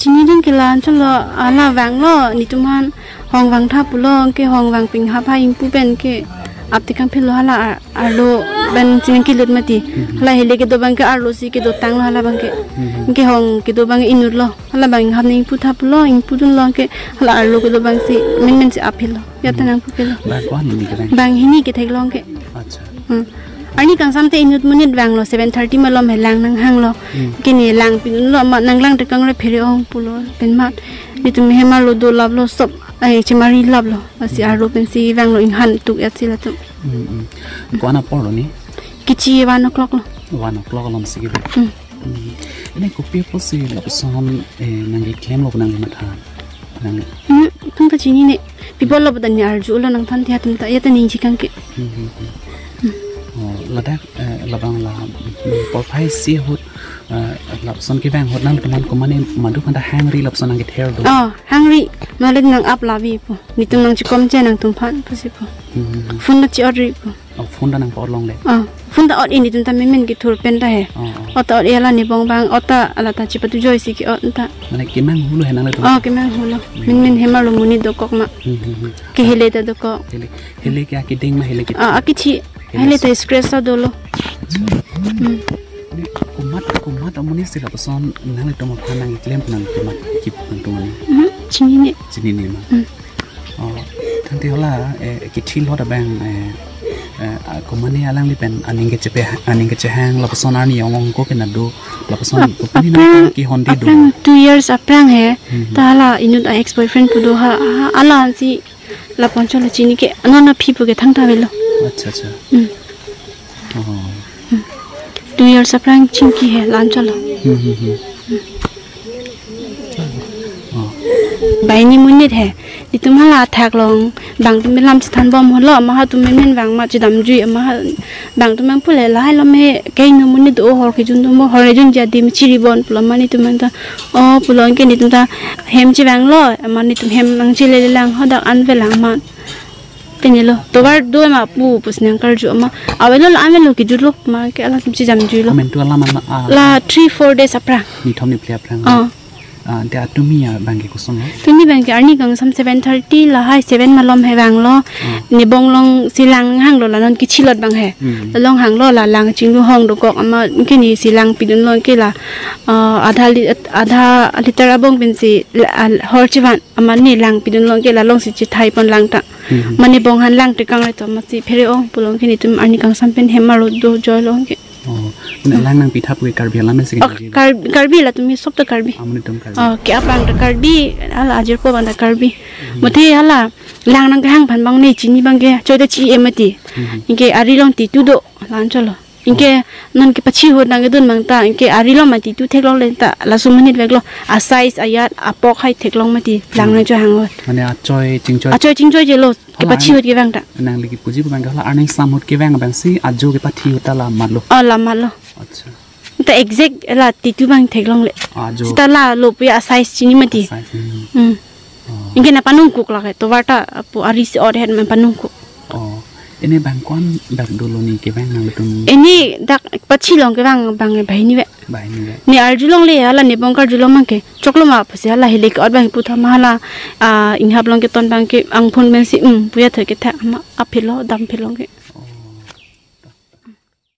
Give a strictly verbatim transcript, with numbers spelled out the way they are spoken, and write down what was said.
Chinidun ke la-an chotlo, hala vanglo, netum aphan hong vangtha pulo, anke hong vang pinghap ha ingpu pen ke aptekang philo hala ar-, arlo pen sining kelut mati. Hmm. Hala hele kedo abang ke arlo si kedo tanglo hala abang ke. Hmm. Anke hong kedo abang inutlo. Hala abang inghap nang ingputha pulo, ingpudunlo anke hala arlo kedo abang si menmen si aphilo. Ya ta nang pukelo. Bang ko-an hini ke bang? Bang hini ketheklong ke. Acha. Hmm. Arni kangsam te inut monit vanglo, seven thirty malom he lang nanghanglo. Hmm. Kini lang pidunlo, ma nang lang tekang re phere ong pulo pen mat. Netum hem arlo dolaplo, sop, ai, chemari laplo. Asi arlo pensi vanglo, inghan tuk ya si latum. Hmm, hmm. Ko-an apor lo ni? Kechi one o'clock lo. One o'clock alom si ke. Hmm. Hmm. Ini kopi apotsi lapuson, eh, nangkeklemlo, nangkematha? Nang Hmm, thangta chinine. Pi apotlo pu ta ne arjulo nangphan, thia atum ta ya ta ningje kang ke. Hmm, hmm, hmm. Hmm. Oh, ladak, eh, labang la, hmm, porphai si ahut, eh, lapuson kevang ahut nangtum aphan komatne madu aphan ta hangri lapuson nangkether do? Oh, hangri. Malik nang ap lavi pu. Netum nangchikom che nangtum aphan pusi pu. Hmm, hmm, hmm. Phone ta chi-ot ri pu. Oh, phone ta nangpo-ot longle. Ah, phone ta ot-e, netum ta menmen kethur pen ta he. Oh, oh. Ot ta ot-e, hala nebong abang ot ta hala ta chipatu joy si ke-ot ta. Mane kemang hulo he nanglitum? Oh, kemang hulo. Hmm. Menmen hem arlo monit dokok ma. Hmm, hmm, hmm. Kehele ta dokok. Hele, hele ke akedeng ma, hele ke Ah, akethi. Hele Hele ta so- scratch ta dolo. Hmm. Ini komat, komat amonit si lapuson nanglitum aphan nangklem, nang komat kip nangtum ani? Hmm, chinine. Chinine ma. Hmm. Oh, tangte hala, eh, kethilot abang, eh, eh, a, komatne alangli pen aning kechepe, aning kechehang lapuson arni ong ong ko ke nado lapuson Ah, kopine aphrang, nang kehonde do? Aphrang two years aphrang he. Hmm. Ta hala inut a ex-boyfriend pu do ha, ha, hala ansi lapon cholo chini ke, non aphi pu ke thangta avelo. Acha, acha. Hmm. Oh. Hmm. Two years aphrang chingki he, la-an cholo. Hmm, hmm, hmm. Oh. Banghini monit he. Netum hala athak along, bang atum lam chethan bom holo, ama ha atum menmen vang ma chedamjui, ama ha bang atum nangpu le lahai lom he, kehingno monit do, hor kejun do mo, hor kejun jadi mechiri bon pulo ma netum ta. Oh, pulo anke netum ta hem chevanglo, ama netum hem nangchele le lang, hadak an avelang ma. Penelo, tovar do ma pu, pusi nangkarju ama. Avelo la amelo kejutlo, ma ke hala atum chedamjuilo. Komantu alam an ma, ah, La three, four days aphrang. Nithom niphli aphrang. Ah. Ah, ante atumi abang ke koson lo? Tumi abang ke arni kangsam seven thirty lahai seven malom he vanglo. Ah. Nebong along si lang hanglo, la non kethilot abang he. Hmm. Along hanglo la lang chinglu hong dokok ama kini si lang pidunlo ke la, ah, adha li-, adha liter abong pensi la, ah, hor chevan. Ama ne lang pidunlo ke la along si chethai pon lang ta. Hmm. Mane bong aphan lang tekang le to masi phere ong pulo ke netum arni kangsam pen hem arlo dojoilo ke. Oh, ne lang nangpitha pu ke Karbi alam si Oh, ke? Kar-, Karbi, latum ke sob ta Karbi. Amonit atum Karbi. Oh, ke abang ta Karbi, hala ajirpo abang ta Karbi. Hmm. Mate hala lang nangkehang aphan abang ne chini abang ke choi ta chi-e mati. Hmm. Anke ari along titu do, la-an cholo. Anke non kepachi ahut nangkedun abang ta, anke ari along mati tu theklongle ta, laso monit veklo, a size ayat apok hai theklong mati, lang Hmm. nangchohang ahut. Mane achoi chingchoi. Achoi chingchoi chelo, Hala kepachi ahut kevang ta. Nangli kepuji pu abang ke hala arni kangsam ahut kevang abang si ajo kepathi ahut ta la matlo. Oh, la matlo. Acha. Ta exact la titu abang theklongle. Ajo. Seta la lo pu ya a size chini mati. Size, hmm. Hmm. Oh. Anke nangpanung kuk lake, tovar ta pu ari si ot het nangpanung kuk. Oh, ini bang ko-an dak dolo ni kevang nangtum? Ini dak pachi along kevang abang banghini ave. Banghini ave. Ne arjulongle hala nebong karjulong abang ke. Choklo ma pusi hala hele ke-ot abang putha ma hala, ah, inghap along keton abang ke angphun pensi, um, pu ya tha ke tha ama aphilo, damphilo ke.